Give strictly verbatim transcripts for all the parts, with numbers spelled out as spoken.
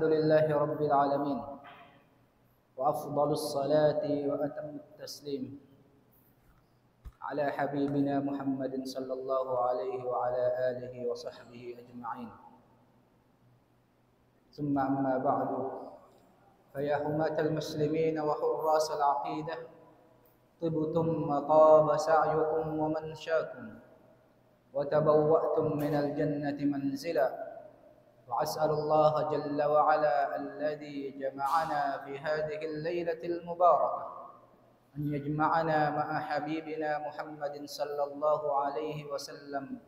الحمد لله رب العالمين، وأفضل الصلاة وأتم التسليم على حبيبنا محمد صلى الله عليه وعلى آله وصحبه أجمعين. ثم أما بعد، فيا حماة المسلمين وحراس العقيدة، طبتم وطاب سعيكم وممشاكم، وتبوأتم من الجنة منزلا، وأسأل الله جل وعلا الذي جمعنا في هذه الليلة المباركة أن يجمعنا مع حبيبنا محمد صلى الله عليه وسلم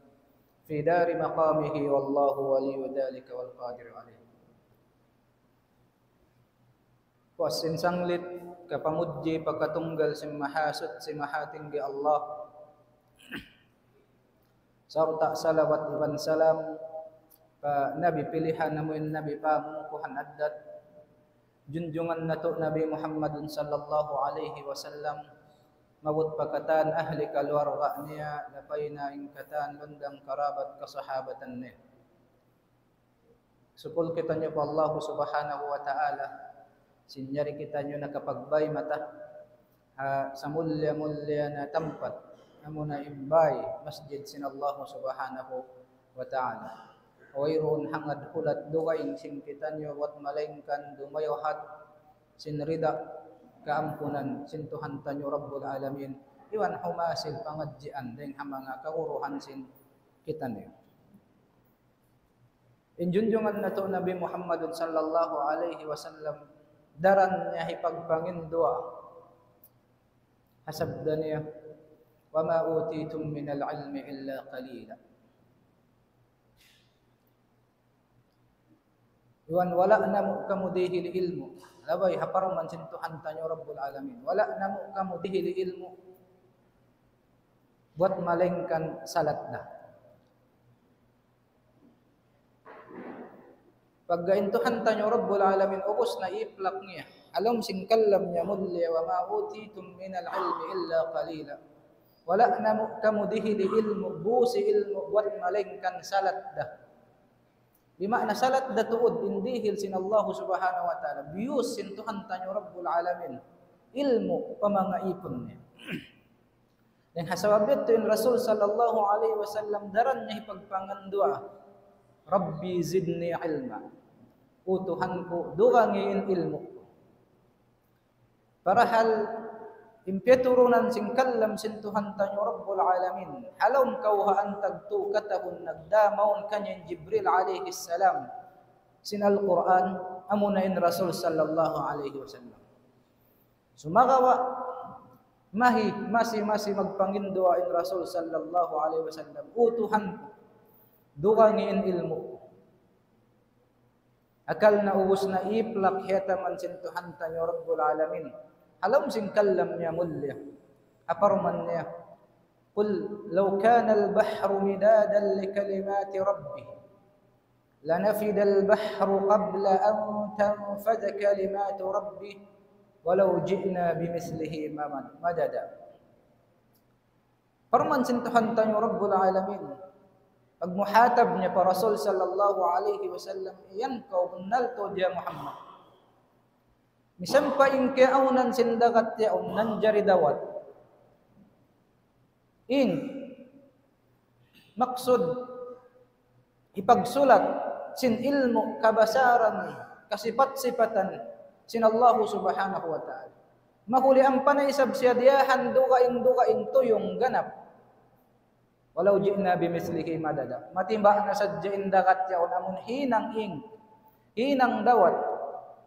في دار مقامه، والله ولي ذلك والقادر عليه. Puas sin sanglit kapamudji pa katunggal sin Mahasuchi Mahatinggi Allah, sarta' salawat iban salam pa Nabi pilihan namu' in Nabi pamungkuhan addat, junjungan natu' Nabi Muhammadun sallallahu alayhi wasallam, maabut pa katan ahli kaluarga niya, lapay na in katan lundang karabat kasahabatan niya. Sukul kitaniyu pa Allah Subhanahu wa Ta'ala, sin yari kitaniyu nakapagbay mata ha samulliya-mulliya na tampat, amuna in bay masjid sin Allah Subhanahu wa Ta'ala. Wayruun hangad hulat dugaing sin kitaniyu buwat malaingkan dumayuhat sin rida kaampunan sin Tuhan taniyu Rabbul Alamin. Iban humasil pangadjian dayn ha manga kaguruhan sin kitaniyu. In junjungan natu' Nabi Muhammadun sallallahu alayhi wasallam, daran niya hipagpanginduwaa. Ha sabda niya, وما أوتيتم من العلم إلا قليلا. Iban wala' namu' kamu dihil ilmu'. Labay ha parman sin Tuhan taniyu Rabbul Alamin. Wala' namu' kamu dihil ilmu' buwat malaingkan salat da. Pagga in Tuhan taniyu Rabbul Alamin, ubus na iplak niya ha lawm sin kalam niya mulliya, وما أوتيتم من العلم إلا قليلا. Wala' namu' kamu dihil ilmu', busi ilmu' buwat malaingkan salat da. Di' maana salat da tuud in dihil sin Allah Subhanahu wa Ta'ala. Biyus sin Tuhan taniyu Rabbul Alamin ilmu' pa manga ipun niya. Dayn ha sabab yadtu in Rasul sallallahu alayhi wasallam daran niya hipagpanganduwaa, رب زدني علما. O Tuhan ku, dugangi in ilmu' ku. Parahal in piyaturunan sin kalam sin Tuhan taniyu Rabbul Alamin, ha lawm kawhaan tagtū katahun nagdā mawn kaniya in Jibril alayhi salam sin Al-Qur'an, amuna in Rasul sallallahu alayhi wasallam. Sumagawa', mahi, masi, masi magpanginduwaa in Rasul sallallahu alayhi wasallam, O Tuhan ku, dugangi in ilmu' ku. Akal na ubus na iplak hiyataman sin Tuhan taniyu Rabbul Alamin ha lawm sin kalam niya mulliya. Ha parman niya, قل لو كان البحر مدادا لكلمات ربي لنفد البحر قبل أن تنفد كلمات ربي ولو جئنا بمثله مددا. Parman sin Tuhan taniyu Rabbul Alamin, pagmuhatab niya pa Rasul sallallahu alayhi wasallam, yan kaw bunnal tuud ya Muhammad. Misan pa in kiyaawnan sin dagat yaun nanjari dawat. In maksud hipagsulat sin ilmu' kabasaran, kasipat-sipatan sin Allah Subhanahu wa Ta'ala. Mahuli ampa na isab siya diyahan dugaing-dugaing tuyung ganap. ولو جئنا بمثله مددا. Matimba na sadja in dagat yaun amun hinang ing, hinang dawat.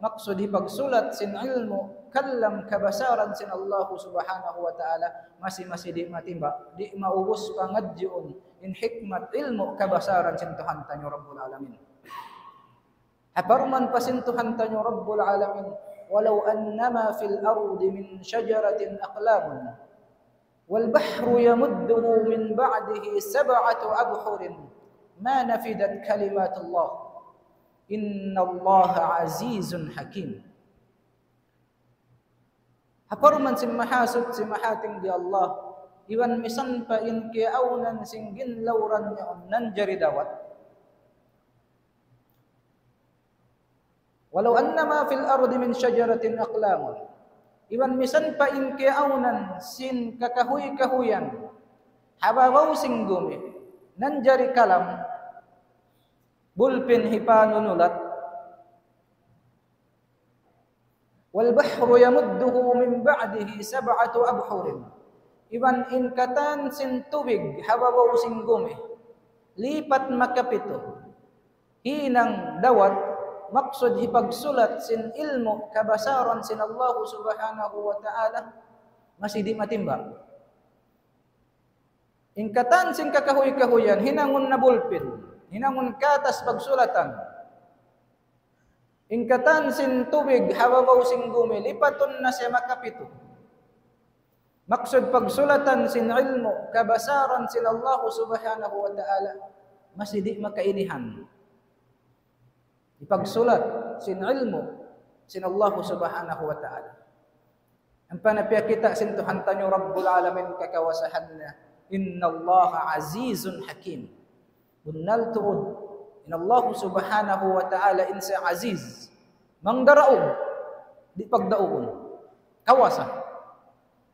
Maksud hipagsulat sin ilmu', kalam kabasaran sin Allah Subhanahu wa Ta'ala, masi-masi di' matimba, di' maubus pangadjiun in hikmat ilmu' kabasaran sin Tuhan taniyu Rabbul Alamin. Ha parman pa sin Tuhan taniyu Rabbul Alamin, ولو أن ما في الأرض من شجرة أقلام والبحر يمده من بعده سبعة أبحر ما نفدت كلمات الله إن الله عزيز حكيم. Ha parman sin Mahasuchi Mahatinggi Allah, iban misan pa in kiyaawnan sin ginlawran niya nanjari dawat. ولو أن ما في الأرض من شجرة أقلام. Iban misan pa in kiyaawnan sin kakahuy-kahuyan ha babaw sin gumi, nanjari kalam, bulpin hipanunulat. والبحر يمده من بعده سبعة أبحر. Iban in katan sin tubig ha babaw sin gumi, lipat makapitu. Hinang dawat, maksud hipagsulat sin ilmu' kabasaran sin Allah Subhanahu wa Ta'ala, masi di' matimba. In katan sin kakahuy-kahuyan, hinangun na bulpin, hinangun katas pagsulatan. In katan sin tubig ha babaw sin gumi, lipatun na siya makapitu. Maksud pagsulatan sin ilmu', kabasaran sin Allah Subhanahu wa Ta'ala, masi di' makainihan. Hipagsulat sin ilmu' sin Allah Subhanahu wa Ta'ala. Ampa na piyakita' sin Tuhan taniyu Rabbul Alamin kakawasahan niya. إن الله عزيز حكيم. Bunnal tuud. In Allah Subhanahu wa Ta'ala in siya aziz. Mangdaraug. Di' pagdaugun. Kawasa.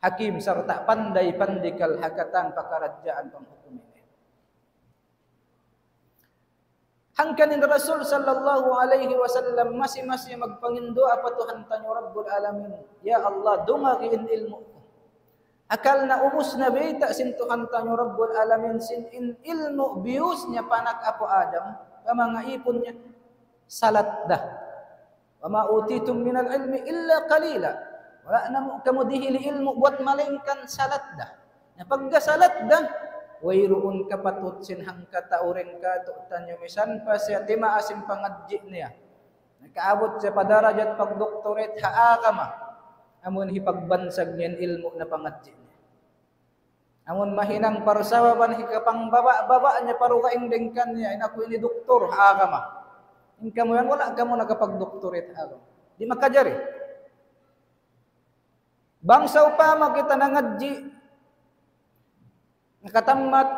Hakim sarta' panday pandikal ha katan pakaradjaan panghukum ini. Hangkan in Rasul sallallahu alayhi wasallam masi-masi magpanginduwaa pa Tuhan taniyu Rabbul Alamin, "Ya Allah, dungagi in ilmu' ku." Akal na ubus na bayta' sin Tuhan taniyu Rabbul Alamin sin in ilmu' biyus niya pa anak apu' Adam, pa manga ipun niya, salat da. وما أوتيتم من العلم إلا قليلا. Wala' namu' kamu dihili ilmu' buwat malaingkan salat da. Na pagka salat da, wayruun kapatut sin hangkatau dayn kātu'niyu misan pa siya timaas in pangadji' niya. Nakaabut siya pa darajat pagdoktorate ha agama. Amun hipagbansag niya in ilmu' na pangadji' niya. Amun mahinang parsababan hikapangbaba'-baba' niya pa dugaing dayn kaniya, in aku ini doktor ha agama. In kamu yan, wala' kamu nakapagdoktorate ha agama. Di' makajari. Bang sawpama kita nangadji', nakatammat,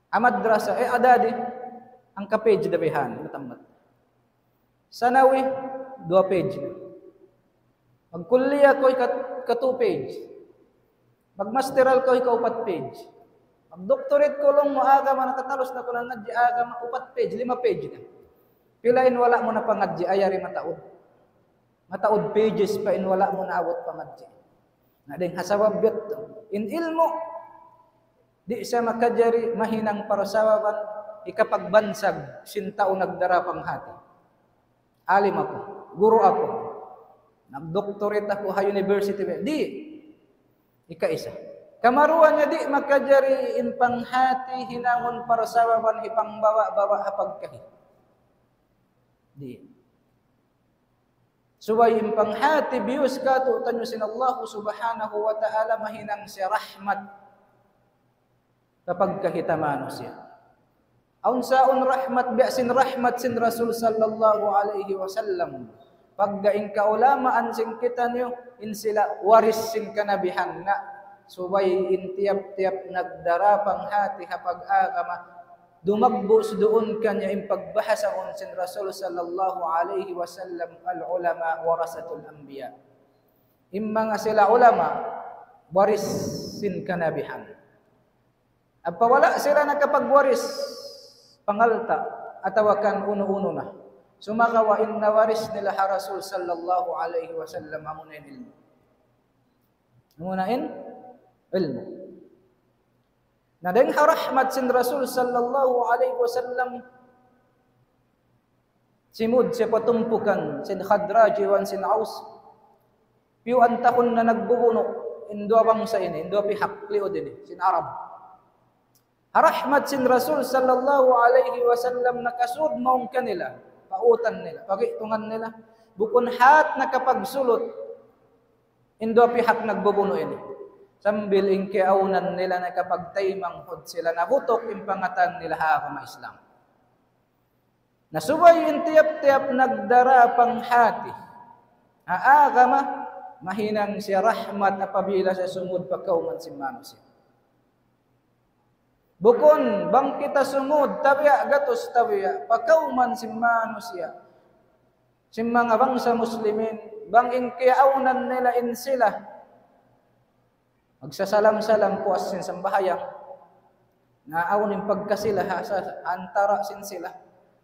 ha madrasa, eh, adadi, hangka page da bihan, matammat. Sanawi, duwa page na. Magkulliya kaw, ika-, ika two page. Magmasteral kaw, ika upat page. Magdoktorate kaw, laung mu agama, nakatalus na kaw nangadji' agama, upat page, lima page na. Pila in wala' mu napangadji', ayari mataud. Mataud pages pa in wala' mu naabut pangadji'. Na dayn ha sabab yadtu, in ilmu', di' siya makajari mahinang parsababan hikapagbansag sin tau nagdara panghati. Alim aku, guru aku, nagdoktorate aku ha university. Di'. Ikaisa. Kamaruwa niya di' makajari in panghati hinangun parsababan hipangbaba'-baba' ha pagkahi. Di'. Subay in panghati biyus kātu'niyu sin Allah Subhanahu wa Ta'ala mahinang siya rahmat pa pagkahi ta manusiya'. Awn sa awn rahmat, biya' sin rahmat sin Rasul sallallahu alayhi wasallam. Pagga in kaulamaan sin kitaniyu, in sila waris sin kanabihan na. Subay in tiyap-tiyap nagdara panghati ha pag-agama, dumagbu' duun kaniya in pagbahasaun sin Rasul sallallahu alayhi wasallam, العلماء ورثة الأنبياء. In manga sila ulama, waris sin kanabihan. Apabila sila nakapagwaris, pangalta', atawa kan unu-unu na. Sumagawa' in nawaris nila ha Rasul sallallahu alayhi wasallam, amuna in ilmu'. Amuna in ilmu'. Na dayn ha rahmat sin Rasul sallallahu alayhi wasallam, simud siya pa tumpukan sin Khadraj iban sin Aus. Piyuan tahun na nagbubunu' in duwa bangsa ini, in duwa pihak liud ini, sin Arab. Ha rahmat sin Rasul sallallahu alayhi wasallam nakasud mawn kanila, pautan nila, pagitungan nila, bukun hat nakapagsulut in duwa pihak nagbubunu' ini. Sambil in kiyaawnan nila nakapagtaymanghud sila, nabutuk in pangatayan nila ha agama Islam. Na subay in tiyap-tiyap nagdara panghati ha agama, mahinang siya rahmat apabila siya sumud pa kawman sin manusiya'. Bukun bang kita sumud tabiya' gatus tabiya' pa kawman sin manusiya'. sin manga bangsa Muslimin, bang in kiyaawnan nila in sila magsasalam-salam puas sin sambahayang, na awn in pagkasila ha, sa antara sin sila.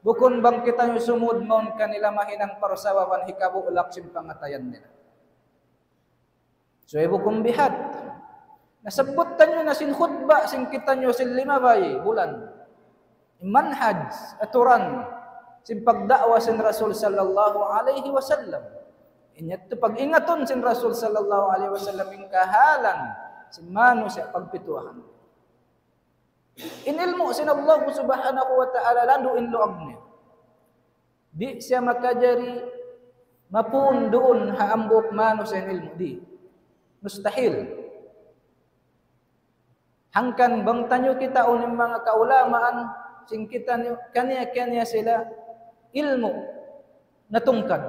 Bukun bang kitaniyu sumud mawn kanila mahinang parsababan hikabulak sin pangatayan nila. So, bukun bihat. Nasabbut taniyu na sin khutba sin kitaniyu sin limabay bulan. Manhaj, aturan, sin pagda'wa sin Rasul sallallahu alayhi wasallam. In yadtu pag-ingatun sin Rasul sallallahu alayhi wasallam in kahalan sin manusiya' pagpituahan. In ilmu' sin Allah subhanahu wa ta'ala landu' in luag niya. Di' siya makajari mapun duun ha hambuuk manusiya' in ilmu', di'. Mustahil. Hangkan bang taniyu kitaun in manga kaulamaan, sin kitaniyu, kaniya-kaniya sila ilmu' natungkad.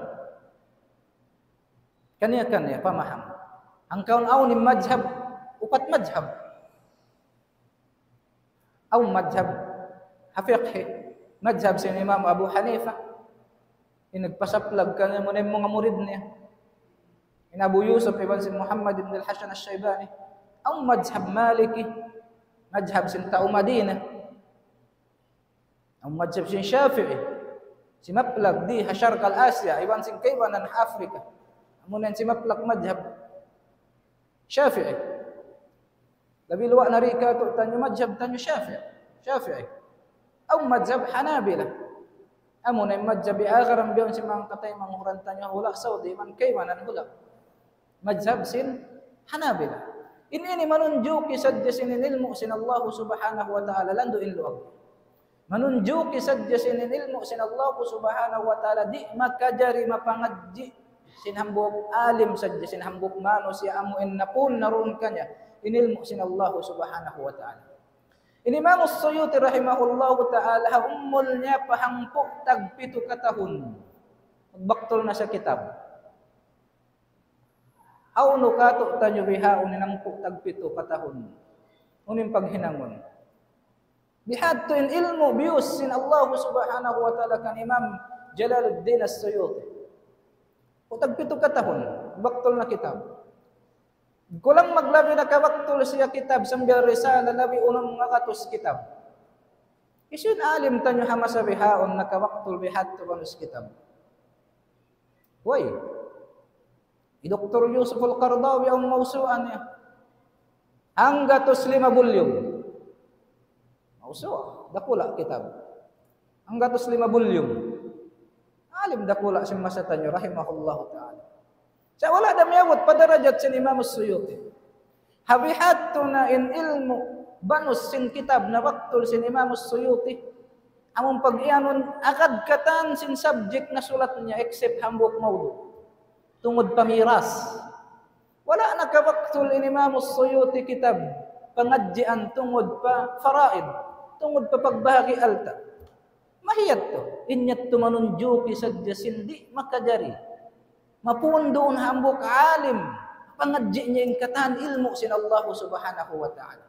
Kaniya-kaniya pamaham. Hangkan awn in madhab, upat madhab. Awn madhab ha fiqh, madhab sin Imam Abu Hanifa, in nagpasaplag kaniya muna in manga murid niya, in Abu Yusuf iban sin Muhammad ibn al-Hasan al-Shaybani. Awn madhab Maliki, madhab sin tau Madina. Awn madhab sin Shafi'i, simaplag di ha Sharq al-Asia iban sin kaibanan Africa. Amuna in simaplag madhab Shafi'i. Labi luwa' na di katu'taniyu madhab taniyu Shafi'i. Shafi'i. Awn madhab Hanabila. Amuna in madhab biya' agaran biyaun sin manga kataymanghuran taniyu ha hula' Saudi iban kaibanan hula'. Madhab sin Hanabila. In ini manunjuki sadja sin in ilmu' sin Allah subhanahu wa ta'ala landu' in luag. Manunjuki sadja sin in ilmu' sin Allah subhanahu wa ta'ala di' makajari mapangadji' sin hambuuk alim sadja, sin hambuuk manusiya' amu in napun na duun kaniya in ilmu' sin Allah subhanahu wa ta'ala. In Imam As-Suyuti rahimahullahu ta'ala, ha umul niya pa hangpu' tagpitu katahun, magbaktul na siya kitab. Hawnu katu'taniyu bihaun in hangpu' tagpitu katahun? Unu in paghinangun? Bihadtu in ilmu' biyus sin Allah subhanahu wa ta'ala kan Imam Jalaluddin As-Suyuti. Hangpu' tagpitu katahun, baktul na kitab. Kulang maglabi nakabaktul siya kitab sambil risala labi unum ngagatus kitab. Hisiyu in alim taniyu ha masa bihaun nakabaktul bihadtu banus kitab? Way. Hi Doktor Yusuf Al-Qaradawi awn mawsu'a niya. Hanggatus lima volume. Mawsu'a, dakula' kitab. Hanggatus lima volume. Alim dakula' sin masa taniyu, rahimahullahu ta'ala. Sa' wala' da miyabut pa darajat sin Imam As-Suyuti. Ha bihadtu na in ilmu' banus sin kitab nabaktul sin Imam As-Suyuti. Amun pag-iyanun agad katan sin subject nasulat niya except hambuuk mawdu'. Tungud pa miras. Wala' nakabaktul in Imam As-Suyuti kitab pangadjian tungud pa faraid, tungud pa pagbahagi' alta'. Mayta' yadtu? In yadtu manunjuki sadja sin di' makajari mapun duun hambuuk alim, pangadji' niya in katan ilmu' sin Allah subhanahu wa ta'ala.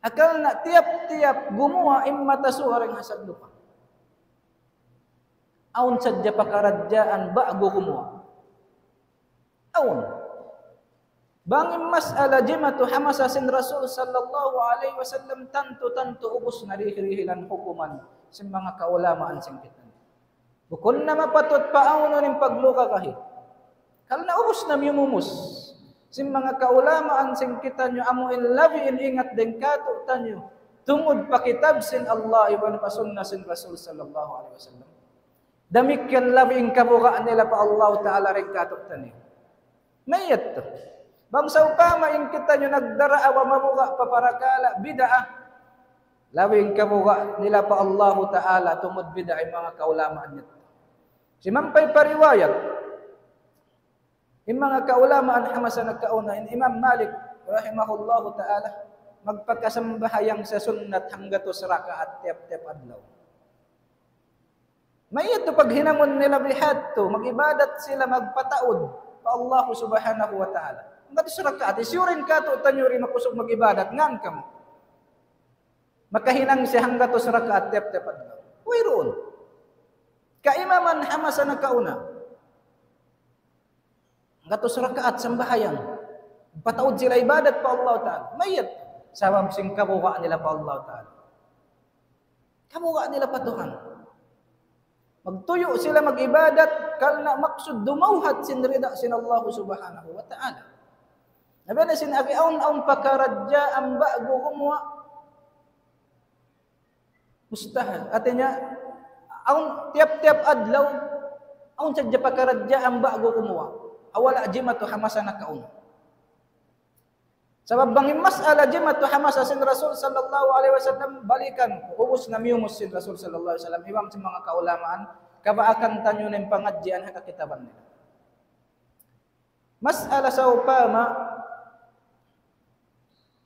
Hangkan na tiyap-tiyap gumuwa' in mata suwara in hasad lupa. Awn sadja pakaradjaan ba'gu gumuwa'. Awn. Bang in mas'ala jimatu ha masa sin Rasul sallallahu alayhi wasallam, tantu-tantu ubus na dihilan hukuman sin manga kaulamaan sin kita. Bukun na mapatut pa awn in paglugagahi. Karna' ubus na miyumus sin manga kaulamaan sin kitaniyu amu in labi in ingat dayn kātu'niyu tungud pa kitab sin Allah iban pa sunna sin Rasul sallallahu alayhi wasallam. Damikkiyan labi in kabuga' nila pa Allah Ta'ala dayn kātu'niyu. Mayta' yadtu? Bang sawpama in kitaniyu nagdara awa mabuga' pa parakala' bid'ah, labi in kabuga' nila pa Allah Ta'ala tungud bid'ah in manga kaulamaan yadtu. Simampay pa riwayat, in manga kaulamaan ha masa nakauna, in Imam Malik rahimahullahu ta'ala, magpakasambahayang sa sunnat hanggatus rakaat tiyap-tiyap adlaw. Mayta' yadtu paghinangun nila bihadtu, mag-ibadat sila magpataud pa Allah subhanahu wa ta'ala. Hanggatus rakaat, hisiyu dayn kātu'niyu di' makusug mag-ibadat, ngan kamu. Makahinang siya hanggatus rakaat tiyap-tiyap adlaw. Wayruun. Kaimaman ha masa nakauna. Gatus rakaat sambahayang. Pataud sila ibadat pa Allah Ta'ala. Mayat. Sabab sin kabuga nila pa Allah Ta'ala. Kabuga nila pa Tuhan. Magtuyu' sila mag-ibadat, karna' maksud dumawhat sin rida sin Allah Subhanahu wa Ta'ala. Na biya' na sin agi awn, awn pakaradjaan ba'gu gumuwa'. Mustahil. Hātinya, awn tiyap-tiyap adlaw, awn sadja pakaradjaan ba'gu gumuwa'. Wala' jimatu ha masa nakauna. Sabab bang in mas'ala jimatu ha masa sin Rasul sallallahu alayhi wasallam, balikan, ubus na miyumus sin Rasul sallallahu alayhi wasallam, iban sin manga kaulamaan, kabaakan taniyu na in pangadjian ha kakitaban nila. Mas'ala sawpama,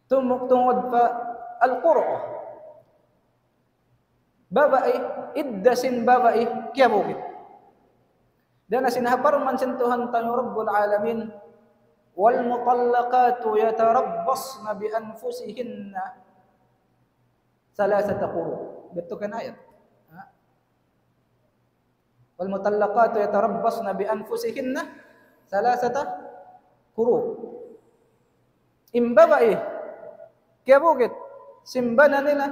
tumuk tungud pa al-quru'. Babai, idda sin babai, kiyabugit. Dayn ha sin ha parman sin Tuhan taniyu Rabbul Alamin, والمطلقات يتربصن بأنفسهن ثلاثة قروء. Biya' ha ayat. Ha? والمطلقات يتربصن بأنفسهن ثلاثة قروء. In babai, kiyabugit, sin bana nila,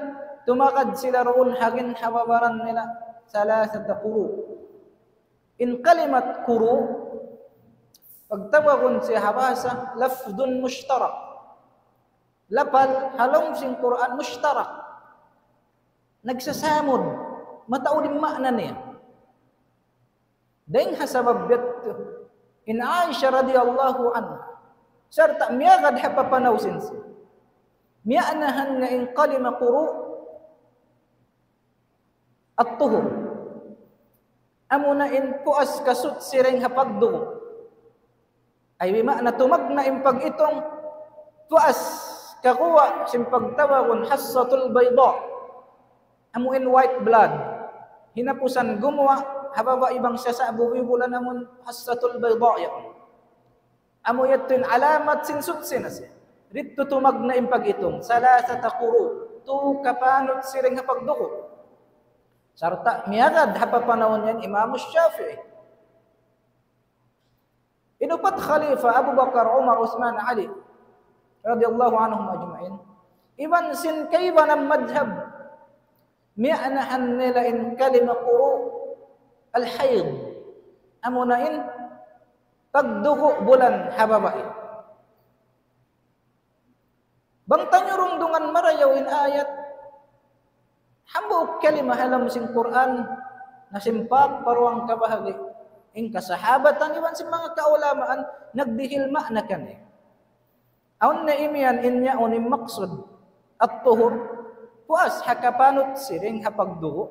tumagad sila duun ha ginhawa-baran nila, ثلاثة قروء. In kalimat quru', pagtawagun siya ha bahasa, لفظ مشترك. Lapal, ha lawm sin Qur'an, mushtarak. Nagsasamud, mataud in maana niya. Dayn ha sabab yadtu, in Aisha radiyallahu anha, sarta' miyagad ha papanaw sin siya. Miya'nahan niya in kalima quru', at-tuhur. Amuna in puas kasutsi dayn ha pagdugu'. Ay, bi ma'na tumagna' in pag-itung, puas kaguwa' sin pagtawagun hassatul bayda. Amu in white blood. Hinapusan gumuwa', ha babai bang siya sa' buwi bulan amun hassatul bayda yan. Amu yadtu in alamat sin sutsi na siya. Didtu tumagna' in pag-itung. Salasata quru'. Tu kapanutsi dayn ha pagdugu'. Sarta' miyagad ha papanaw niya in Imam Shafi'i. In upat khalifa Abu Bakar, Umar, Uthman, Ali, radiyallahu anhum ajma'in. Iban sin kaibanan madhab, miya'nahan nila in kalima quru' al-hayd. Amuna in pagdugu' bulan ha babai. Bang taniyu rundungan marayaw in ayat, hambuuk kalima ha lawm sin Qur'an, nasimpak pa duwang kabahagi'. In kasahabatan iban sin manga kaulamaan, nagdihil ma'na kaniya. Awn na imiyan in yaun in maksud, at-tuhur, puas ha kapanutsi dayn ha pagdugu'.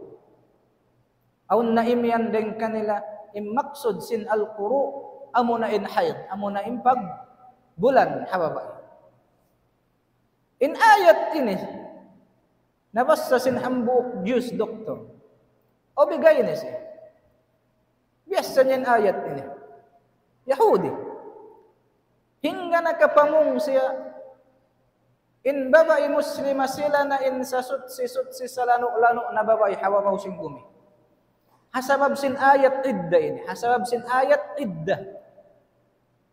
Awn na imiyan dayn kanila, in maksud sin al-quru', amuna in hayd, amuna in pagbulan ha babai. In ayat ini, nabassa sin hambuuk Jews doctor. Ubigay ini siya. Biyasa niya in ayat ini. Yahudi. Hangkan nakapamung siya, in babai Muslima sila na in sasutsi-sutsi salanu'-lanu' na babai ha babaw sin bumi. Ha sabab sin ayat idda ini. Ha sabab sin ayat idda.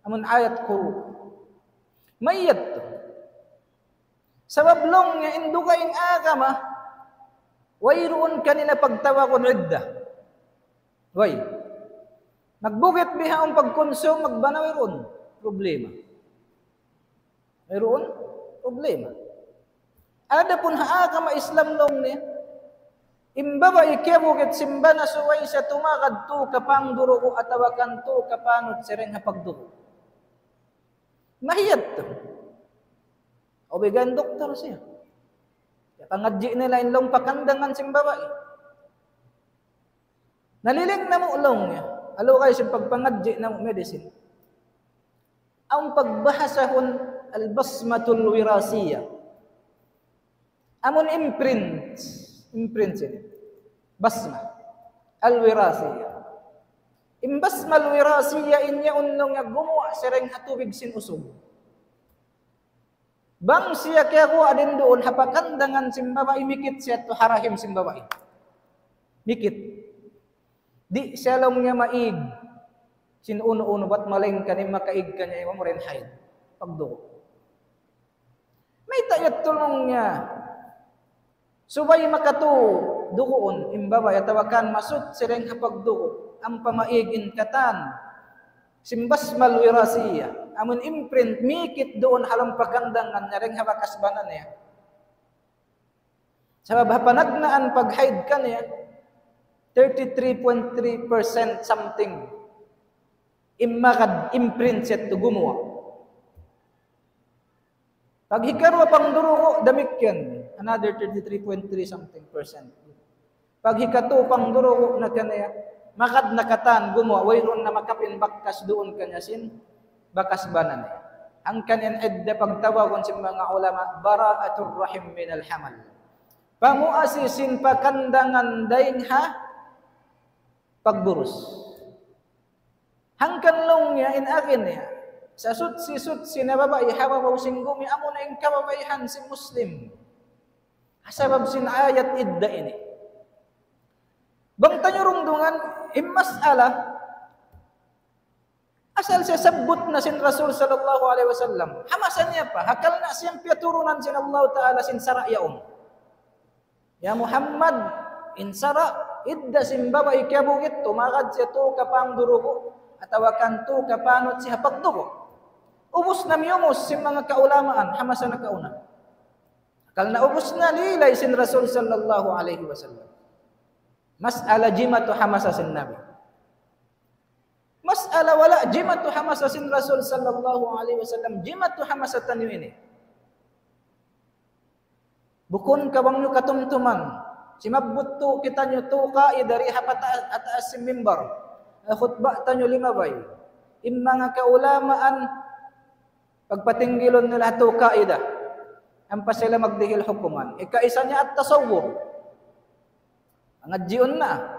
Amun ayat quru'. Mayat tu. Sabab laung niya in dugaing agama, wayruun kanila pagtawagun idda. Way. Magbugit bihaun pagkunsum, magbana, wayruun problema. Wayruun problema. Adapun ha agama Islam laung niya, in babai kiyabugit sin bana subay siya tumagad tu kapangdurugu atawa kan tu kapanutsi dayn ha pagdugu'. Mahiyat tu. Ubigay in doktor siya. Kaya pangadji' nila in laung pakandangan sin babai. Naliling namu' laung niya. Alu kayu sin pagpangadji' namu' medicine. Awn pagbahasahun al-basmatul wirasiyah. Amun imprint, imprint ini. Basma. Al-wirasiyah. In basma al-wirasiyah in yaun laung niya gumuwa' siya dayn ha tubig sin usug. Bang siya kiyaguwa' dayn duun ha pakandangan sin babai, mikit siya tu ha rahim sin babai. Mikit. Di' siya laung niya maig sin unu-unu bat malaingkan in makaig kaniya, iban mu rin haid. Pagdugu'. Mayta' yadtu laung niya. Subay makatu duguun in babai atawa kan masut siring ha pagdugu'. Ampa maig in katan. Sin basmal wirasiyah. Amun imprint, mikit duun ha lawm pakandangan niya dayn ha bakas bana niya. Sabab ha panagnaan paghaid kaniya, thirty-three point three percent something. In magad imprint siya tu gumuwa'. Pag hikaruwa pangdurugu', damikkiyan, another thirty-three point three something percent. Pag hikatu pangdurugu' na kaniya, magad na katan gumuwa', wayruun na makapin bakas duun kaniya sin bakas bana niya. Hangkan in idda pagtawagun sin manga ulama, bara'atur rahim minal hamal. Pamuasi sin pakandangan dayn ha pagburus. Hangkan laung niya in agi niya, sasuchi-suchi na babai ha babaw sin gumi, amuna in kababaihan sin Muslim. Ha sabab sin ayat idda ini. Bang taniyu rundungan, in mas'ala, asal siya sabbut na sin Rasul sallallahu alayhi wasallam. Ha masa niya pa, ha karna' siya piyaturunan sin Allah Ta'ala sin sara' yaun. Ya Muhammad, in sara' idda sin babai kiyabugit, tumagad siya tu ka pangdurugu', atawa kan tu ka panut siya pagdugu'. Ubus na miyumus sin manga kaulamaan, ha masa nakauna. Karna' ubus na lilay sin Rasul sallallahu alayhi wasallam. Mas'ala jimatu ha masa sin Nabi. Mas'ala wala' jimatu ha masa sin Rasul sallallahu alayhi wasallam, jimatu ha masa taniyu ini. Bukun ka bang niyu katumtuman, simabbut tu kitaniyu tu kaida di ha pata-, ha taas sin mimbar. Ha khutba taniyu limabay. In manga kaulamaan, pagpatinggilun nila tu kaida. Ampa sila magdihil hukuman. Ikaisa niya at-tasawwur. Pangadjiun na.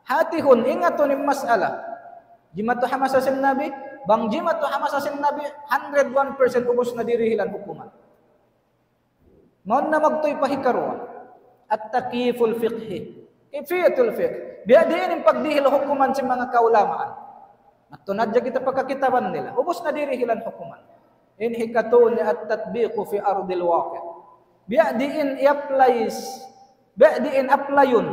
Hatihun, ingatun in mas'ala. Jimatu ha masa sin Nabi, bang jimatu ha masa sin Nabi, hundred one percent ubus na dirihilan hukuman. Mawn na magtuy pa hikaruwa. At-takyiful fiqhi. Kayfiyatul fiqh. Biya' diin in pagdihil hukuman sin manga kaulamaan. Matun hadja kita pa kakitaban nila. Ubus na dirihilan hukuman. In hikatu niya at-tatbiqu fi ardil waqi'. Biya' diin i-apply, biya' diin applyun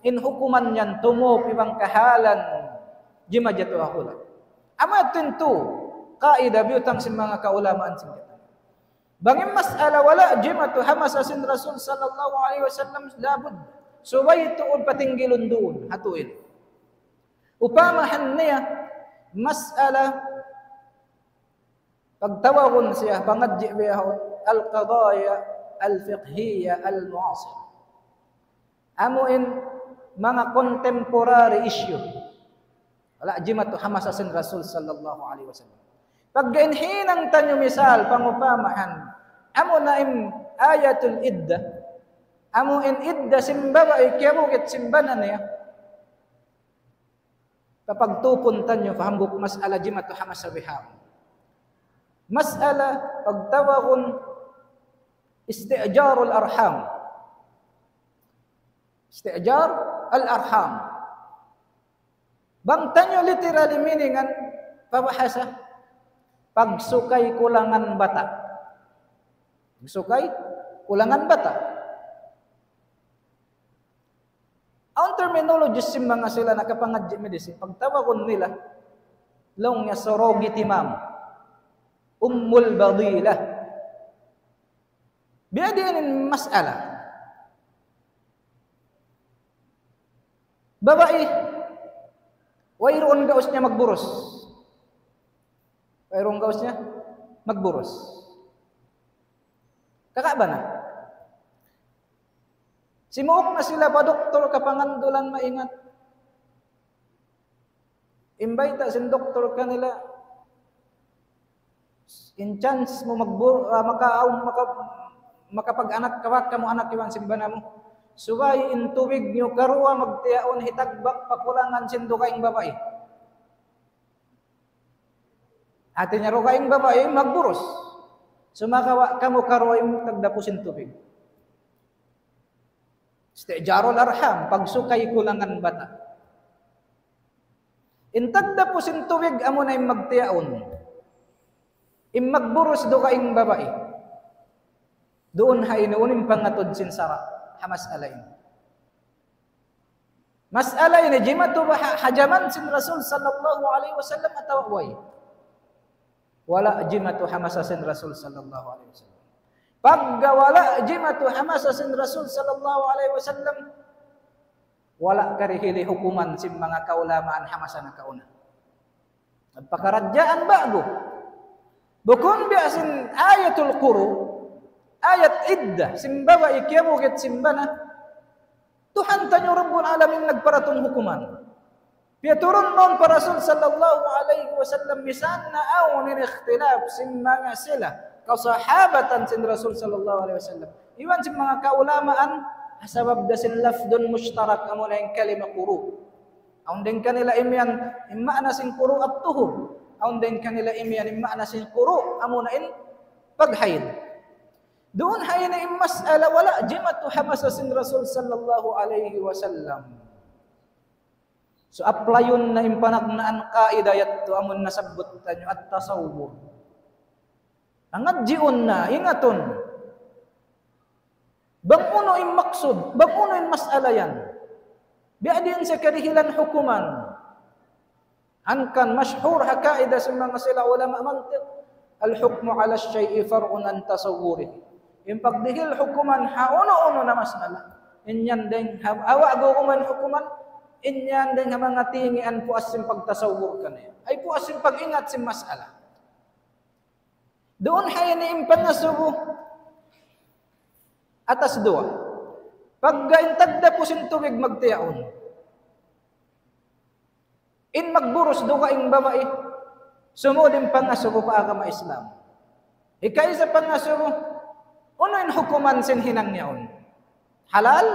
in hukuman yan tumup iban kahalan jimatu ha hula'. Amu yadtu in tu kaida biyutang sin manga kaulamaan sin kita. Bang in mas'ala wala' jimatu ha masa sin Rasul sallallahu alayhi wasallam, labud. Subay tuud patinggilun duun, ha tuud. Upamahan niya, mas'ala pagtawagun siya, pangadji' biya' ha al-qadaya al-fiqhiyya al-mu'asira. Amu in manga contemporary issue. Wala' jimatu ha masa sin Rasul sallallahu alayhi wasallam. Pagga in hinang taniyu misal, pangupamahan, amu na in ayatul idda, amu in idda sin babai kiyabugit sin bana niya. Papagtupun taniyu pa hambuuk mas'ala jimatu ha masa bihaun. Mas'ala pagtawagun isti'jarul arham. Isti'jar al-arham. Bang taniyu literally meaningan pa bahasa, pagsukay kulangan bata'. Pagsukay kulangan bata'. Awn terminology sin manga sila nakapangadji' medicine, pagtawagun nila, laung niya surrogate mom, ummul badila. Biya' diin in mas'ala. Babai, wayruun gaus niya magburus. Wayruun gaus niya magburus. Kakaba na. Simuuk na sila pa doktor kapangandulan maingat. In bayta' sin doktor kanila, in chance mu magbu-, ah, maka-, maka-, makapag-anak ka, wala' kamu anak iban sin bana mu. Subay in tubig niyu karuwa magtiyaun hitagbak pa kulangan sin dugaing babai. Hati niya dugaing babai magburus. Sumagawa' kamu karuwa in tagdapu sin tubig. Isti'jarul arham, pagsukay kulangan bata'. In tagdapu sin tubig amuna in magtiyaun. In magburus dugaing babai. Duun ha ini unu in pangatud sin sara' ha mas'ala ini. Mas'ala ini jimatu ba ha, ha jaman sin Rasul sallallahu alayhi wasallam atawa way? Wala' jimatu ha masa sin Rasul sallallahu alayhi wasallam. Pagga wala' jimatu ha masa sin Rasul sallallahu alayhi wasallam, wala' karihili hukuman sin manga kaulamaan ha masa nakauna. Pakaradjaan ba'gu. Bukun biya' sin ayatul quru, ayat idda, sin babai kiyabugit sin bana, Tuhan taniyu Rabbul Alamin nagparatung hukuman. Piyaturun mawn pa Rasul sallallahu alayhi wasallam, misan na awn in ikhtilaf sin manga sila kasahabatan sin Rasul sallallahu alayhi wasallam. Iban sin manga kaulamaan, sabab da sin lafdun mushtarak amuna in kalima quru. Awn dayn kanila imiyan in ma'na sin quru at-tuhur. Awn dayn kanila imiyan in ma'na sin quru amuna in paghaid. Duun ha ini in mas'ala wala' jimatu ha masa sin Rasul sallallahu alayhi wasallam. So, applyun na in panagnaan qaida yadtu amun nasabbut taniyu at-tasawwur. Pangadjiun na, ingatun. Bang unu in maksud, bang unu in mas'ala yan. Biya' diin siya kadihilan hukuman. Hangkan mashhur ha kaida sin manga sila ulama mantiq, الحكم على الشيء فرع عن تصوره. In pagdihil hukuman ha unu-unu na mas'ala. In yan dayn ha, awa' guguman hukuman, in yan dayn ha manga tingian puas sin pagtasawwur kaniya. Ay puas sin pag-ingat sin mas'ala. Duun ha ini in pangasubu atas duwa. Pagga in tagdapu sin tubig magtiyaun. In magburus dugaing babai, sumud in pangasubu pa agama Islam. Hikaisa pangasubu, unu in hukuman sin hinang yaun? Halal?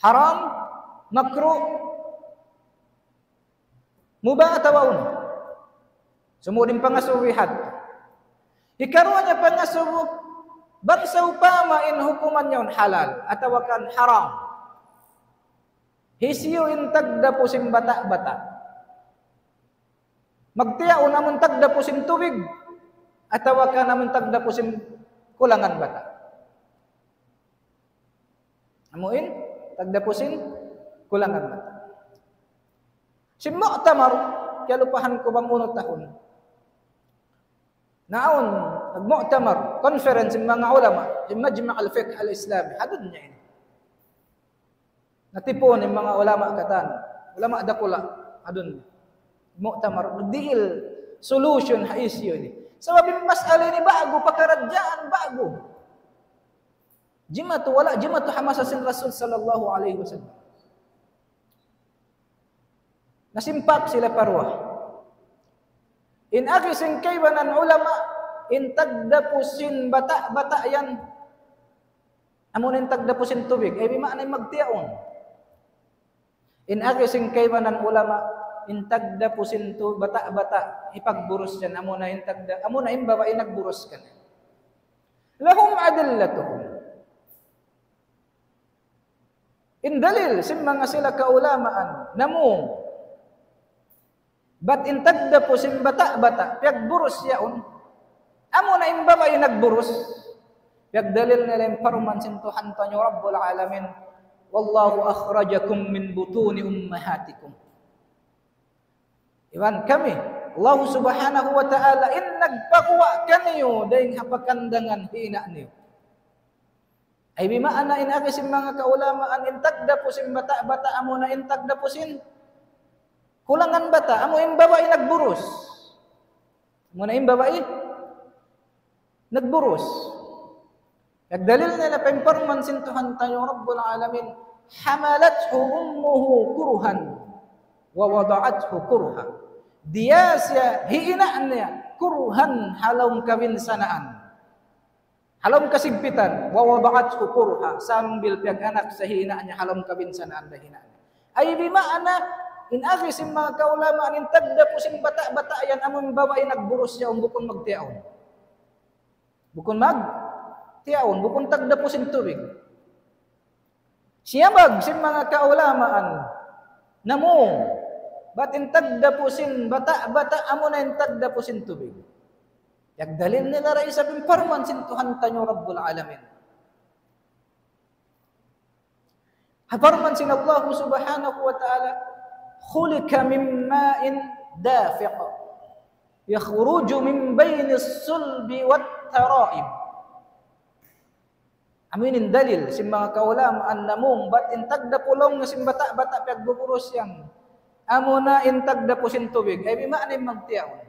Haram? Makruh? Mubah atawa unu? Sumud in pangasubu hat. Hikaruwa niya pangasubu, bang sawpama in hukuman yaun halal atawa kan haram. Hisiyu in tagdapu sin bata'-bata'? Magtiyaun amun tagdapu sin tubig, atawa kan amun tagdapu sin kulangan bata'? Amu in, tagdapu sin kulangan bata'. Sin mu'tamar, kiyalupahan ku bang unu tahun. Naawn, nagmu'tamar, conference sin manga ulama, sin Majma' al-Fiqh al-Islami, ha dunya ini. Natipun in manga ulama katan, ulama dakula', ha dunya. Mu'tamar, nagdihil solution ha issue ini. Sabab in mas'ala ini ba'gu, pakaradjaan ba'gu. Jimatu, wala' jimatu ha masa sin Rasul sallallahu alayhi wasallam. Nasimpak sila pa duwa. In agi sin kaibanan ulama, in tagdapu sin bata'-bata' yan, amu na in tagdapu sin tubig, ay bima'na in magtiyaun. In agi sin kaibanan ulama, in tagdapu sin tu-, bata'-bata', hipagburus yan, amu na in tagda-, amu na in babai nagburus kaniya. لهم أدلتهم. In dalil sin manga sila kaulamaan, namu'. Bat in tagdapu sin bata'-bata', piyagburus yaun. Amu na in babai nagburus. Piyagdalil nila in parman sin Tuhan taniyu Rabbul Alamin, والله أخرجكم من بطون أمهاتكم. Iban kami, Allah Subhanahu wa Ta'ala, in nagpaguwa' kaniyu dayn ha pakandangan hinang niyu. Ay bima'na in agi sin manga kaulamaan, in tagdapu sin bata'-bata', amu na in tagdapu sin kulangan bata', amu in babai nagburus. Amu na in babai nagburus. Nagdalil nila pa in parman sin Tuhan taniyu Rabbul Alamin, حملته أمه كرها ووضعته كرها. Diyā siya hinang niya, kurhan, ha lawm kabinsanaan. Ha lawm kasigpitan, ووضعته كرها, sambil piyag-anak sa hinang niya, ha lawm kabinsanaan da hinang niya. Ay bima'na, in agi sin manga kaulamaan, in tagdapu sin bata'-bata' yan, amun babai nagburus yaun, bukun magtiyaun. Bukun magtiyaun, bukun tagdapu sin tubig. Siyabag sin manga kaulamaan, namu', Bat in tagdapu sin bata'-bata' amuna in tagdapu sin tubig. Piyagdalil nila da isab in parman sin Tuhan taniyu Rabbul Alamin. Ha parman sin Allah subhanahu wa ta'ala, خلق من ماء دافق يخرج من بين الصلب والترائب. Amu ini in dalil sin manga kaulamaan namung bat in tagdapu laung niya sin bata'-bata' piyagbuburus yan. Amuna in tagdapu sin tubig. Ay, bima'na in magtiyaun.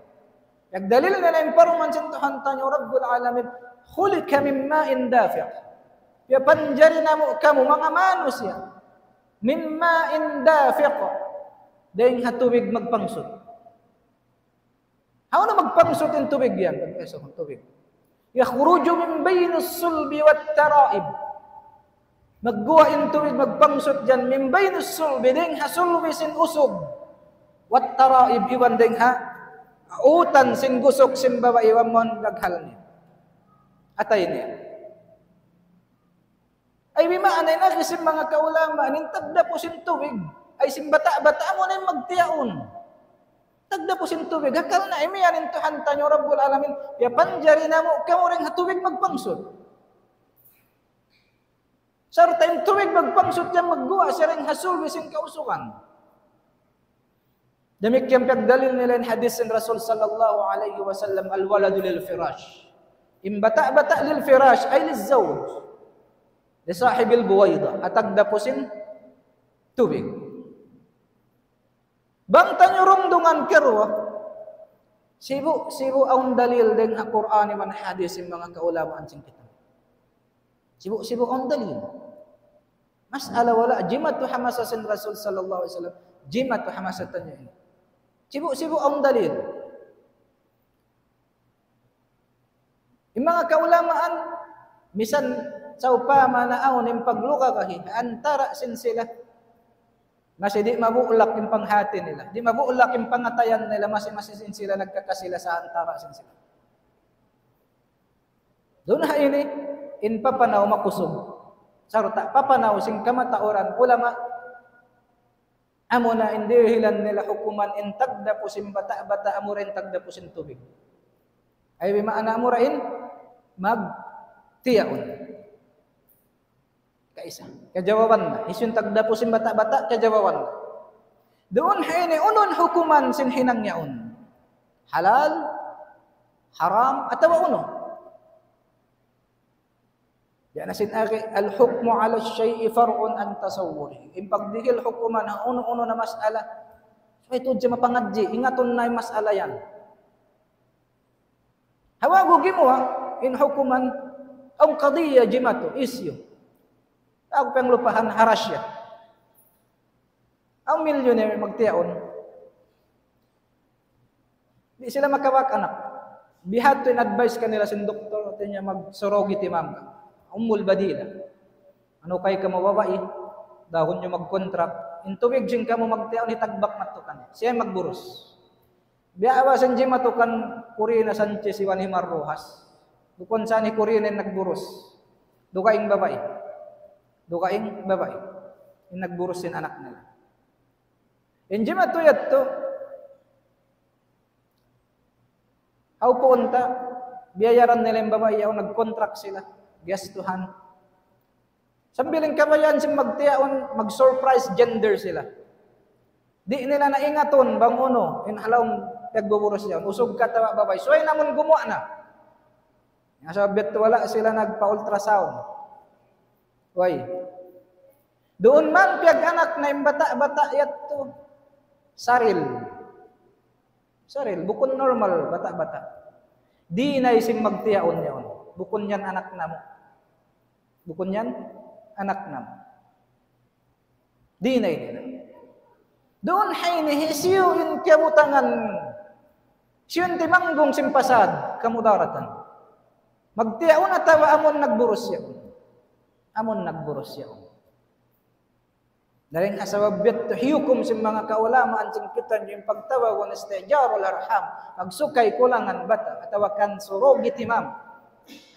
Piyagdalil nila in parman sin Tuhan taniyu Rabbul Alamin, خلق من ماء دافق. Piyapanjari namu' kamu manga manusiya'. من ماء دافق. Dayng ha tubig magpangsut. Hawnu magpangsut in tubig yan? Pagpangsut in tubig. يخرج من بين الصلب والترائب. Magguwa' in tubig magpangsut yan, من بين الصلب, dayng ha sulbi sin usug. والترائب, iban dayng ha utan sin gusuk sin babai iban mun daghal niya. Atay niya. Ay, bima'na in agi sin manga kaulamaan, in tagdapu sin tubig, ay sin bata'-bata' amuna in magtiyaun. Tagdapu sin tubig, hakal na imiyan in Tuhan taniyu Rabbul Alamin, piyapanjari namu' kamu dayng ha tubig magpangsut. Sarta' in tubig magpangsut yan magguwa' siya dayng ha sulbi sin kausugan. Damikkiyan piyagdalil nila in hadith sin Rasul sallallahu alayhi wasallam, الولد للفراش. In bata'-bata' للفراش, ay للزوج. لصاحب البويضة. Ha tagdapu sin tubig. Bang taniyu rundungan karuwa, sibu'-sibu' awn dalil dayng ha Qur'an iban hadith sin manga kaulamaan sin kita. Sibu'-sibu' awn dalil. Mas'ala wala' jimatu ha masa sin Rasul sallallahu alayhi wasallam. Jimatu ha masa taniyu ini. Sibu'-sibu' awn dalil. In manga kaulamaan, misan sawpama na awn in paglugabahi, antara' sin sila, masi di' mabulak in panghati nila. Di' mabulak in pangatayan nila, masi-masi sin sila nagkakasila sa antara' sin sila. Duun ha ini, in papanaw makusug. Sarta' papanaw sin kamatauran ulama, amuna in dihilan nila hukuman in tagdapu sin bata'-bata' amura in tagdapu sin tubig. Ay, bima'na amura in magtiyaun. Kaisa. Kajawaban na. Hisiyu in tagdapu sin bata'-bata', kajawaban na. Duun ha ini, unu in hukuman sin hinang yaun? Halal, haram, atawa unu? Yan na sin agi, الحكم على الشيء فرع عن تصوره. In pagdihil hukuman ha unu-unu na mas'ala, subay tuud siya mapangadji', ingatun na in mas'ala yan. Hawagu gimuwa', in hukuman, awn qadiyya jimatu, issue. Aku piyanglupahan ha Russia. Awn milyunarya magtiyaun. Di' sila makabak anak. Bihadtu in advice kanila sin doktor, hāti niya mag-surrogate mom ka. Ummul badila. Unu kay kamu babai, dahun niyu mag-contract. In tubig sin kamu magtiyaun, hitagbak madtu kaniya. Siya magburus. Biya' ba sin jimatu kan Corina Sanchez iban hi Mar Roxas. Bukun sa hi Corina in nagburus. Dugaing babai. Dugaing babai. In nagburus sin anak nila. In jimatu yadtu, ha upuun ta, biyayaran nila in babai yaun, nag-contract sila. Gastuhan. Sambil in kabayaan sin magtiyaun, mag-surprise gender sila. Di' nila na ingatun bang unu, in ha lawm piyagbuburus yaun. Usug ka atawa babai. Subay na amun gumuwa' na. Sabab biya' wala' sila nagpa-ultrasound. Way. Duun man piyag-anak na in bata'-bata' yadtu. Saril. Saril, bukun normal, bata'-bata'. Di' na isab magtiyaun yaun. Bukun yan anak namu'. Bukun yan anak namu'. Di' na ini na. Duun ha ini, hisiyu in kiyabutangan, hisiyu in timanggung sin pasad, kamudaratan. Magtiyaun atawa amun nagburus yaun. Amun nagburus yaun. Dayn ha sabab biya' ha hukum sin manga kaulamaan sin kitaniyu in pagtawagun isti'jarul arham, magsukay kulangan bata', atawa kan surrogate mom.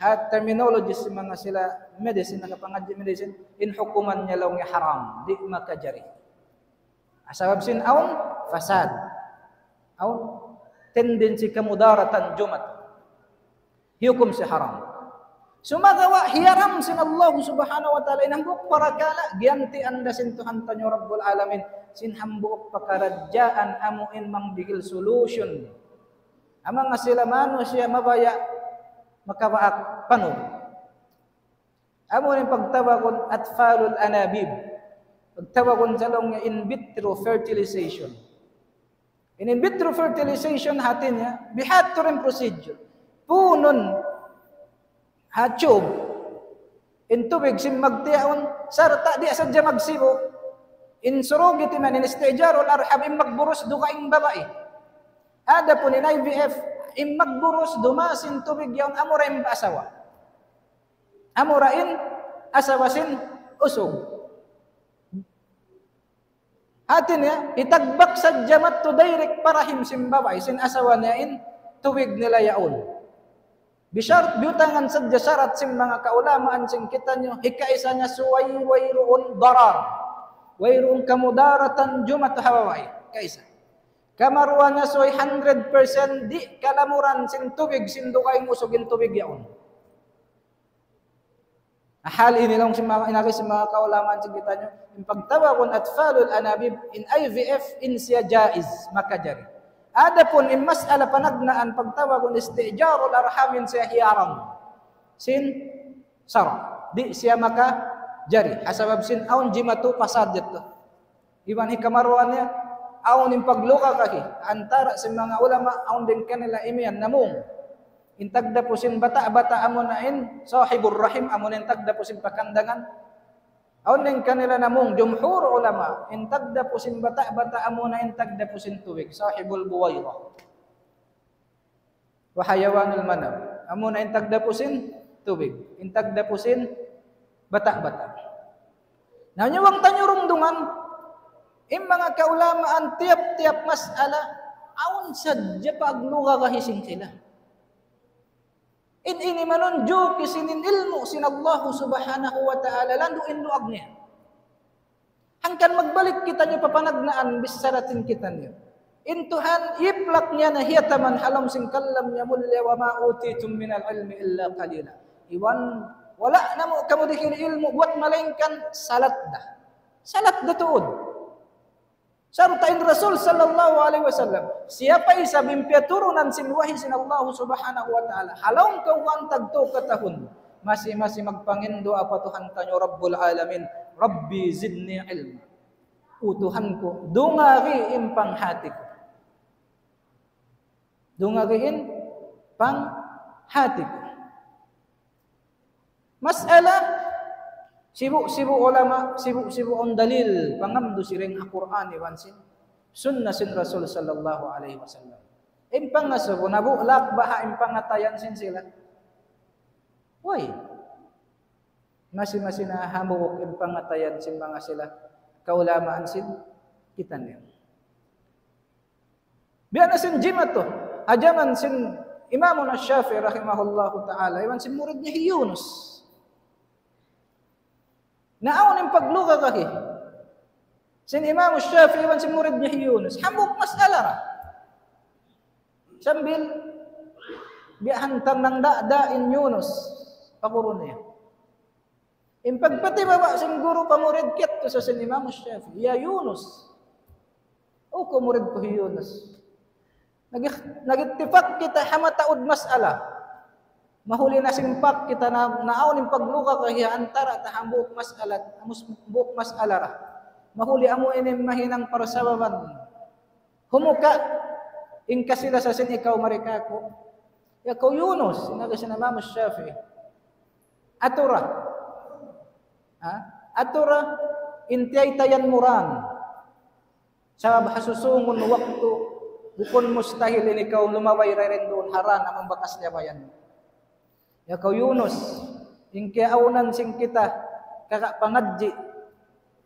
Ha terminology sin manga sila medicine, nakapangadji' medicine, in hukuman niya laung niya haram, di' makajari. Sabab sin awn fasad. Awn tendency kamudaratan jumatu. Hiyukum siya haram. Sumagawa' hiyaram sin Allah Subhanahu wa Ta'ala in hambuuk parakala', giyantian da sin Tuhan taniyu Rabbul Alamin sin hambuuk pakaradjaan amu in mangdihil solution. Ampa sila manusiya' mabaya' makabaak panug. Amu in pagtawagun atfalul anabib. Pagtawagun sa laung niya in vitro fertilization. In vitro fertilization hati niya, bihadtu in procedure. Puunun ha tube in tubig sin magtiyaun, sarta' di' sadja magsibu'. In surrogate man, in istijarul arham, in magburus dugaing babai. Adapun in I V F, in magburus dumaas in tubig yaun, amura in asawa. Amura in asawa sin usug. Hati niya, hitagbak sadja madtu direct pa rahim sin babai, sin asawa niya in tubig nila yaun. Bishart, biyutangan sadja sarat sin manga kaulamaan sin kitaniyu, hikaisa niya subay wayruun darar. Wayruun kamudaratan jumatu ha babai. Kaisa. Kamaruwa niya subay hundred percent di' kalamuran sin tubig sin dugaing usug in tubig yaun. Hal ini laung sin manga, in agi sin manga kaulamaan sin kitaniyu, in pagtawagun atfalul anabib, in I V F, in siya jaiz, makajari. Adapun in mas'ala panagnaan pagtawagun istijarul arham, in siya hiyaram sin sara'. Di' siya makajari. Ha sabab sin awn jimatu pasal yadtu. Iban hikamaruwa niya, awn in pagluga kahi. Antara sin manga ulama, awn dayn kanila imiyan namung. In tagdapu sin bata'-bata' amuna in sahibur rahim, amuna in tagdapu sin pakandangan. Awn dayn kanila namung, jumhur ulama, in tagdapu sin bata'-bata' amuna in tagdapu sin tubig, sahibul buwaydah. Wa hayawanul manam. Amuna in tagdapu sin tubig. In tagdapu sin bata'-bata'. Na, nyawang tanyurung dungan, in manga kaulamaan tiyap-tiyap mas'ala, awn sadja pagluga kahi sin sila. In ini manunjuki sin in ilmu' sin Allah Subhanahu wa Ta'ala, landu' in luag niya. Hangkan magbalik kitaniyu pa panagnaan bichara sin kitaniyu. In Tuhan, iplak niya na hiyataman ha lawm sin kalam niya mulia, وما أوتيتم من العلم إلا قليلا. Iban, wala' namu' kamu dihil ilmu' buwat malaingkan salat da. Salat da tuud. Sarta' in Rasul sallallahu alayhi wasallam, siya pa isab in piyaturunan sin wahi sin Allah Subhanahu wa Ta'ala. Ha lawm kawhaan tagtu katahun, masi-masi magpanginduwaa pa Tuhan taniyu Rabbul Alamin, رب زدني علما. O Tuhan ku, dungari in panghati ku. Dungari in panghati ku. Mas'ala, sibu'-sibu' ulama, sibu'-sibu' awn dalil, pangamdu siring ha Qur'an iban sin sunnah sin Rasul sallallahu alayhi wasallam. In pangasubu, nabulak baha' in pangatayan sin sila. Way. Masi-masi na hambuuk in pangatayan sin manga sila kaulamaan sin kitaniyu. Biya' na sin jimatu, ha jaman sin Imamuna Shafi'i rahimahullahu ta'ala, iban sin murid niya hi Yunus. Na awn in pagluga kahi sin Imam Shafi'i iban sin murid niya hi Yunus. Hambuuk mas'ala ra. Sambil biya' hantang nangdada in Yunus pa guru niya. In pagpatibaba' sin guru pa murid kiyadtu sa sin Imam Shafi'i, "Ya Yunus." "O kaw murid ku hi Yunus. Nag-, nag-ittifak kita ha mataud mas'ala. Mahuli nasimpak kita na, na awn in pagluga kahi antara ta hambuuk mas'ala, hambuuk mas'ala ra. Mahuli amu ini mahinang parsababan. Humuka in kasi-lasa sin ikaw mari kāku'." "Ya kaw Yunus," in agi sin Imam Shafi'i. "Atura. Ha? Atura in tiyaytayan mu ra. Sabab ha susungun waktu, bukun mustahil in ikaw lumabay dayn duun ha ra na amun bakas liyabayan mu. Ya kaw Yunus, in kiyaawnan sin kita, kaka pangadji',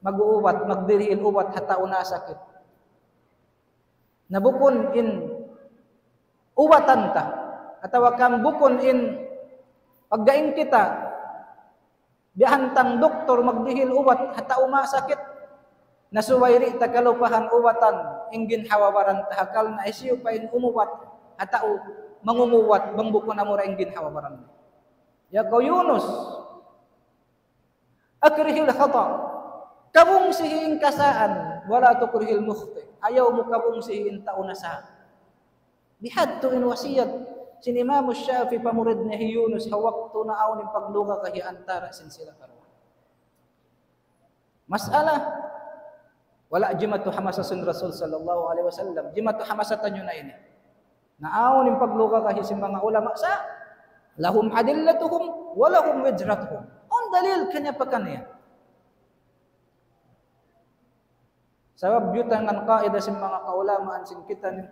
mag-uubat, magdirihil ubat ha tau nasakit. Na bukun in ubatan ta, atawa kan bukun in pagdaing kita, biya' hantang doktor magdihil ubat ha tau masakit, na subay di' ta kalupahan ubatan in ginhawa-baran ta, hangkan na hisiyu pa in umuwat ha tau, mangunguwat bang bukun amura in ginhawa-baran. Ya kaw Yunus, أكره الخطأ. Kabungsihi in kasaan, ولا تكره المخطئ. Ayaw mu kabungsihi in tau nasa. Bihadtu in wasiyat sin Imam Shafi'i pa murid niya hi Yunus ha waktu naawn in paglugaga hi antara sin sila karuwa. Mas'ala, wala' jimatu ha masa sin Rasul sallallahu alayhi wasallam. Jimatu ha masa taniyu na ini. Naawn in paglugaga hi sin manga ulama sa, لهم أدلتهم ولهم وجرتهم. Awn dalil kaniya pa kaniya. Sabab biyutangan qaida sin manga kaulamaan sin kitaniyu,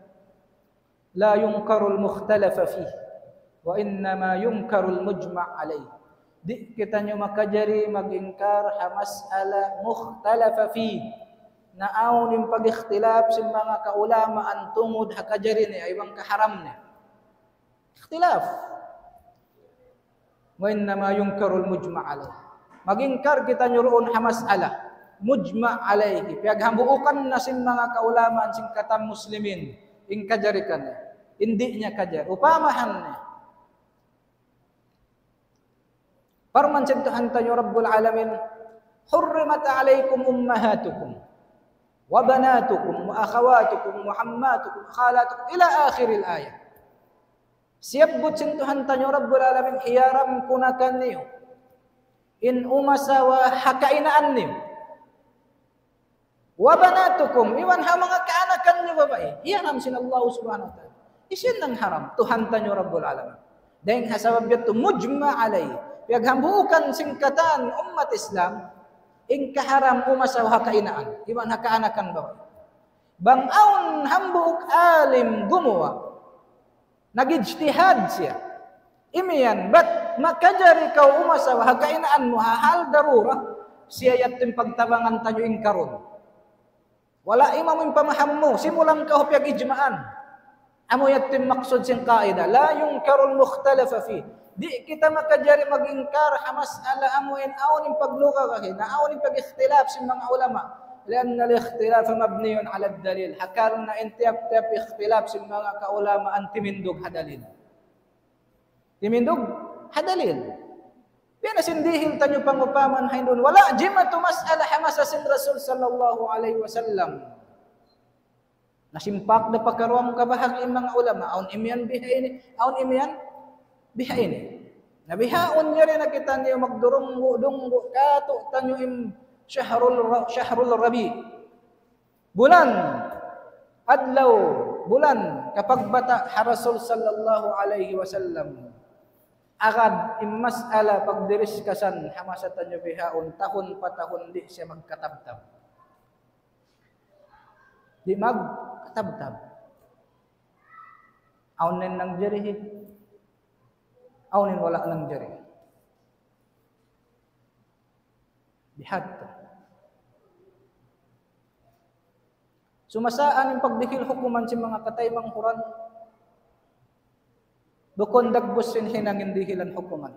لا ينكر المختلف فيه، وإنما ينكر المجمع عليه. Di' kitaniyu makajari mag-ingkar ha mas'ala mukhtalafa fih. Naawn in pag-ikhtilaf sin manga kaulamaan tungud ha kajari niya, iban kaharam niya. Ikhtilaf. وإنما ينكر المجمع عليه. Mag-ingkar kitaniyu duun ha mas'ala mujma' alayhi. Piyaghambuukan na sin manga kaulamaan sin katan muslimin in kajari kaniya, in di' niya kajari. Upamahan niya. Parman sin Tuhan taniyu Rabbul Alamin, حرمت عليكم أمهاتكم وبناتكم وأخواتكم وعماتكم وخالاتكم إلى آخر الآية. Siyabbut sin Tuhan taniyu Rabbul Alamin, hiyaram ku na kaniyu in umasawa ha kainaan niyu. وبناتكم, iban ha manga kaanakan niyu babai. Hiyaram sin Allah Subhanahu wa Ta'ala. Hisiyu in nangharam? Tuhan taniyu Rabbul Alamin. Dayn ha sabab yadtu mujma' alayh. Piyaghambuukan sin katan ummat Islam, in kaharam umasawa ha kainaan, iban ha kaanakan babai. Bang awn hambuuk alim gumuwa', nag-ijtihad siya. Imiyan, bat makajari kaw umasawa ha kainaan mu ha hal darura, siya yadtu in pagtabangan taniyu ingkarun. Wala' imam in pamaham mu, simulang kaw piyag-ijma'an. Amu yadtu in maksud sin qaida, لا ينكر المختلف فيه. Di' kita makajari mag-ingkar ha mas'ala amu in awn in paglugaga, na awn in pag-ikhtilaf sin manga ulama. لأن الاختلاف مبني على الدليل. Hangkan na in tiyap-tiyap ikhtilaf sin manga kaulamaan timindug ha dalil. Timindug ha dalil. Biya' na sin dihil taniyu pangupaman ha hinduun. Wala' jimatu mas'ala ha masa sin Rasul sallallahu alayhi wasallam. Nasimpak da pa karuwa kabahagi' in manga ulama. Awn imiyan bihaini, awn imiyan bihaini. Na bihaun yari na kitaniyu magdurunggu'-dunggu' katu' taniyu in shahrul ra-, shahrul rabi'. Bulan, adlaw, bulan, kapagbata' ha Rasul sallallahu alayhi wasallam. Agad in mas'ala pagdiriskasan ha masa taniyu bihaun, tahun pa tahun di' siya magkatabtab. Di' magkatabtab. Awn in nangjari, awn in wala' nangjari. Bihadtu. Sumasaan in pagdihil hukuman sin manga kataymanghuran. Bukun dagbus sin hinang in dihilan hukuman.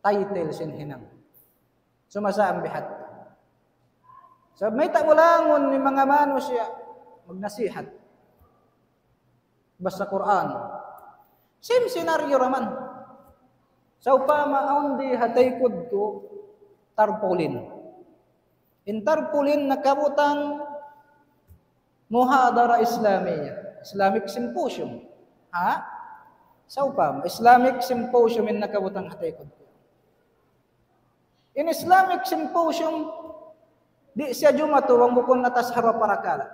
Title sin hinang. Sumasaan bihadtu. Sabab mayta' bulangun in manga manusiya' magnasihat. Basa Qur'an. Same scenario ra man. Sawpama awn di ha taykud ku tarpaulin. In tarpaulin nakabutang muhadara Islamiyah, Islamic Symposium. Ha? Sawpama, Islamic Symposium in nakabutang ha taykud ku. In Islamic Symposium, di' siya jumatu bang bukun atas ha duwa parakala'.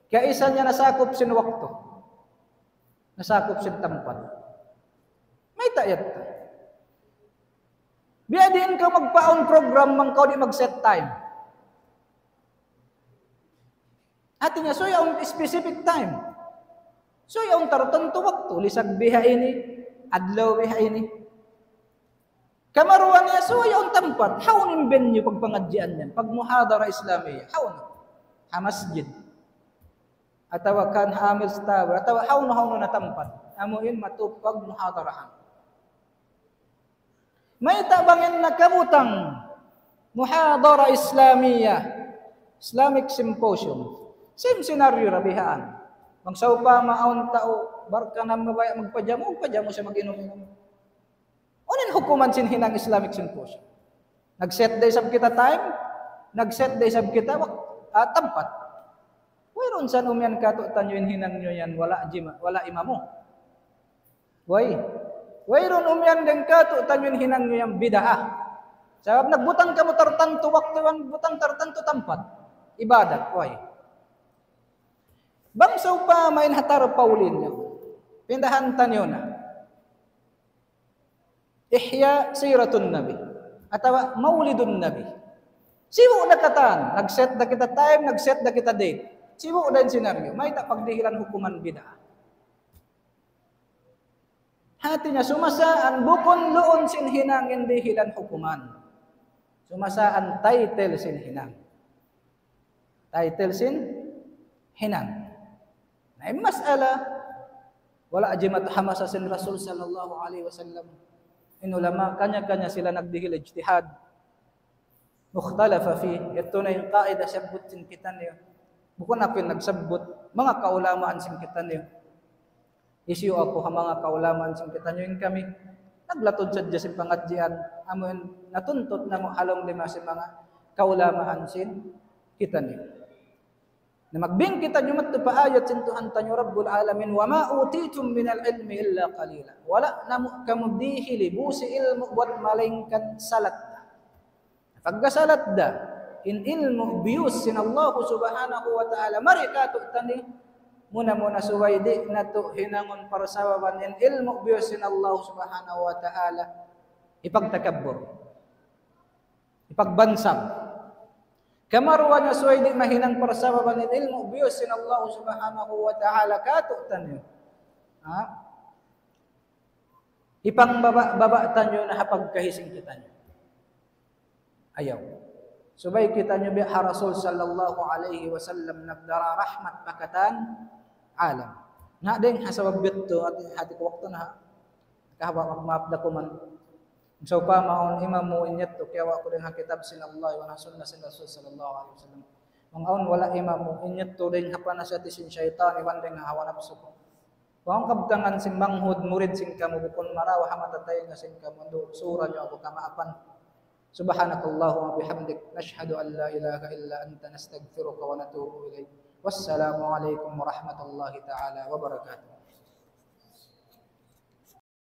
Kiyaisan niya nasakup sin waktu. Nasakup sin tampat. Mayta' yadtu? Biya' diin kaw magpaawn program bang kaw di' mag-set time? Hati niya, subay awn specific time. Subay awn tartantu waktu, lisag bihaini, adlaw bihaini. Kamaruwa niya, subay awn tampat, hawnu in venue pagpangadjian yan, pagmuhadara Islamiyah, hawnu? Ha masjid. Atawa kan ha Amir Tower, atawa hawnu-hawnu na tampat. Amu in matupag muhadarahan. Mayta' bang in nakabutang muhadara Islamiyah, Islamic Symposium. Same scenario ra bihaan. Bang sawpama awn tau, barka na mabaya' magpajamu, magpajamu siya mag-inum-inum. Unu in hukuman sin hinang Islamic Symposium? Nag-set da isab kita time, nag-set da isab kita wak-, ah, tampat. Wayruun sa umiyan katu'taniyu in hinang niyu yan, wala' jima-, wala' imamu. Way. Wayruun umiyan dayn katu'taniyu in hinang niyu yan bid'ah. Sabab nagbutang kamu tartantu waktu, nagbutang tartantu tampat. Ibadat, way. Bang sawpama in ha tarpauli niyu, pindahan taniyu na. Ihya Siratun Nabi. Atawa Maulidun Nabi. Sibu' da katan, nag-set da kita time, nag-set da kita date. Sibu' da in scenario. Mayta' pagdihilan hukuman bid'ah? Hati niya sumasaan bukun luun sin hinang in dihilan hukuman. Sumasaan title sin hinang. Title sin hinang. Na in mas'ala, wala' jimat ha masa sin Rasul sallallahu alayhi wasallam. In ulama, kanya-kanya sila nagdihil ijtihad. Mukhtalafa fi, yadtu na in qaida sabbut sin kitaniyu. Bukun aku in nagsabbut, manga kaulamaan sin kitaniyu. Hisiyu aku ha manga kaulamaan sin kitaniyu, in kami naglatud sadja sin pangadjian, amu in natuntut namu' ha lawm lima sin manga kaulamaan sin kitaniyu. Na magbing kitaniyu madtu pa ayat sin Tuhan taniyu Rabbul Alamin, وما أوتيتم من العلم إلا قليلا. Wala' namu' kamu dihili busi ilmu' buat malaingkan salat. Pagka salat da, in ilmu' biyus sin Allah Subhanahu wa Ta'ala, mari katu'taniyu, muna-muna subay di' natu' hinangun parsababan in ilmu' biyus sin Allah Subhanahu wa Ta'ala, hipagtakabbur, hipagbansag. Kamaruwa niya subay di' mahinang parsababan in ilmu' biyus sin Allah Subhanahu wa Ta'ala katu'taniyu. Ha? Hipangbaba'-baba' taniyu na ha pagkahi sin kitaniyu. Ayaw. Subay kitaniyu biya' ha Rasul sallallahu alayhi wasallam nagdara rahmat pa katan alam. Na dayn ha sabab yadtu, hati, hati ku waktu na ha. Kahaba' magmaap da kuman. Sawpama awn imam mu in yadtu, kiyawa' ku dayn ha kitab sin Allah, iban ha sunnah sin Rasul sallallahu alayhi wasallam. Bang awn wala' imam mu in yadtu dayn ha panasati sin saytan, iban dayn ha hawa napsu ku. Bang kabtangan sin manghud murid sin kamu bukun marayaw ha mata taynga sin kamu, andu' sura niyu aku kamaapan. سبحانك اللهم وبحمدك، نشهد أن لا إله إلا أنت، نستغفرك ونتوب إليك. والسلام عليكم ورحمة الله تعالى وبركاته.